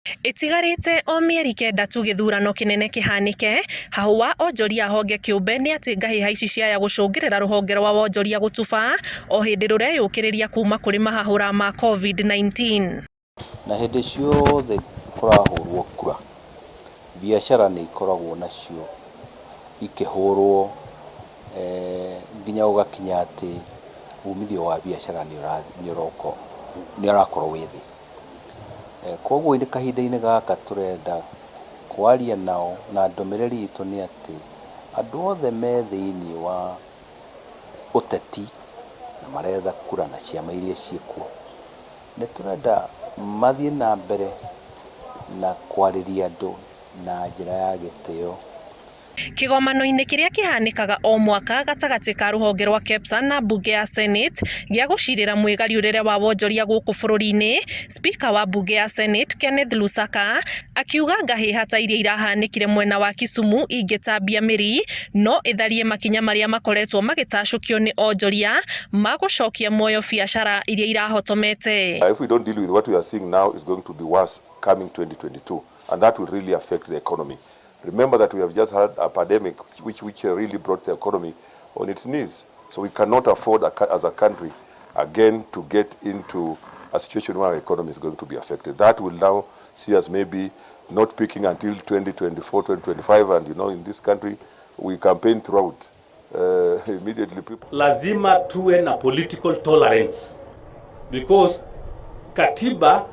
Ĩtigarĩte o mĩeri 9 tu gĩthurano kĩnene kĩhanĩke, hahũ wa onjoria a honge kĩũmbe nĩ atĩ ngahĩha ici ciaya gũcũngĩrĩra rũhonge rwa wonjoria gũtuba o hĩndĩ rũreyũkĩrĩria kuma kũrĩ mahahũra ma Covid-19. Na hĩndĩ ciothe kũrahũrwo kura, biacara nĩ ikoragwo nacio ikĩhũrwo nginya ũgakinya atĩ umithio wa biacara nĩ ũrakorwo wĩ thĩ. Koguo kahinda-inĩ gaka tũrenda kwaria nao na ndũmĩrĩri itũ nĩ atĩ andũ othe me thĩiniĩ wa ũteti na maretha kura na ciama iria ciĩkuo, nĩ tũrenda mathiĩ na mbere na kwarĩria andũ na njĩra ya gĩtĩo. Kĩgomano-inĩ kĩrĩa kĩhanĩkaga o mwaka gatagatĩ ka rũhonge rwa KEPSA na mbunge ya Senate gĩa gũcirĩra mwĩgariũrĩre wa wonjoria gũkũ bũrũri-inĩ, Speaker wa mbunge ya Senate Kenneth Lusaka akiuga ngahĩha ta iria irahanĩkire mwena wa Kisumu ingĩtambia mĩri no ĩtharie makinya marĩa makoretwo magĩtacũkio nĩ onjoria ma gũcokia muoyo biacara iria irahotomete. If we don't deal with what we are seeing now, it's going to be worse coming 2022, and that will really affect the economy. Remember that we have just had a pandemic which really brought the economy on its knees. So we cannot afford as a country again to get into a situation where our economy is going to be affected. That will now see us maybe not peaking until 2024, 2025, and in this country we campaign throughout. Immediately people... Lazima tuwe na political tolerance because katiba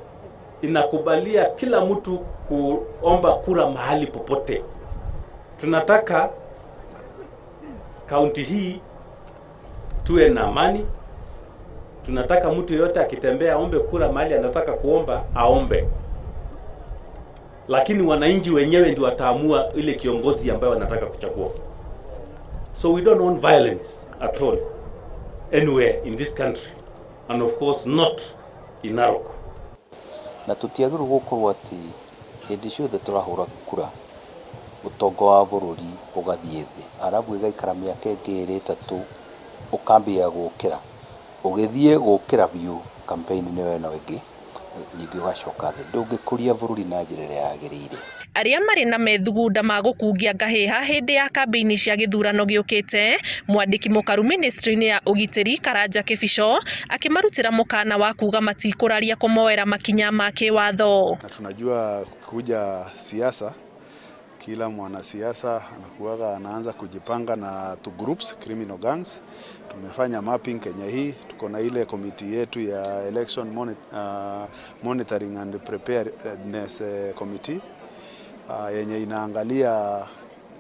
inakubalia kila mtu kuomba kura mahali popote. Tunataka kaunti hii tuwe na amani. Tunataka mtu yeyote akitembea aombe kura mahali anataka kuomba aombe, lakini wananchi wenyewe ndio wataamua ile kiongozi ambayo wanataka kuchagua. So we don't want violence at all anywhere in this country, and of course not in Narok. Na tũtiagĩrĩirwo gũkorwo atĩ hĩndĩ ciothe tũrahũra kura ũtonga wa bũrũri ũgathiĩ thĩ, arabu ĩgaikara mĩaka ĩngĩ 2 3 ũkambia gũkĩra, ũgĩthiĩ gũkĩra biũ campaign nĩyo ĩno ĩngĩ ningĩ ũgacoka thĩ. Ndũngĩkũria bũrũri na njĩra ĩrĩa yagĩrĩire. Arĩa marĩ na methugunda ma gũkungia ngahĩha hĩndĩ ya kambĩini cia gĩthurano gĩũkĩte, mwandĩki mũkaru ministry-inĩ ya ũgitĩri Karanja Kĩbico akĩmarutĩra mũkana wa kuga matikũraria kũmoera makinya ma kĩwatho. Na tunajua kuja siasa, kila mwanasiasa anakuwaga anaanza kujipanga na two groups, criminal gangs. Tumefanya mapping Kenya hii, tuko na ile committee yetu ya election monitoring and preparedness committee yenye inaangalia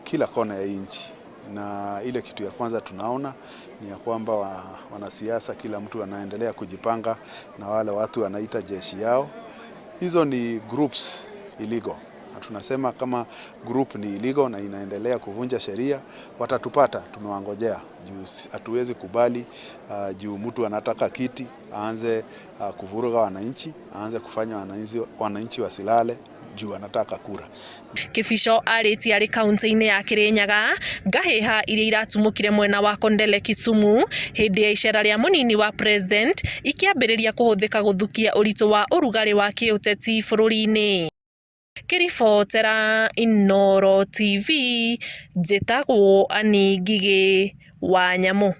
kila kona ya nchi. Na ile kitu ya kwanza tunaona ni ya kwamba wanasiasa kila mtu anaendelea kujipanga na wale watu wanaita jeshi yao. Hizo ni groups illegal. Na tunasema kama group ni illegal na inaendelea kuvunja sheria, watatupata, tumewangojea. Juu hatuwezi kubali juu mtu anataka kiti aanze kuvuruga wananchi, aanze kufanya wananchi wasilale juu anataka kura. Kĩbico arĩtie arĩ kaunti-inĩ ya Kirinyaga ngahĩha iria iratumũkire mwena wa Kondele Kisumu hĩndĩ ya icera rĩa mũnini wa president ikĩambĩrĩria kũhũthĩka gũthukia ũritũ wa ũrugarĩ wa kĩũteti bũrũri-inĩ. Kĩribotera Inooro TV, njĩtagwo Annie Ngigĩ wa Nyamũ.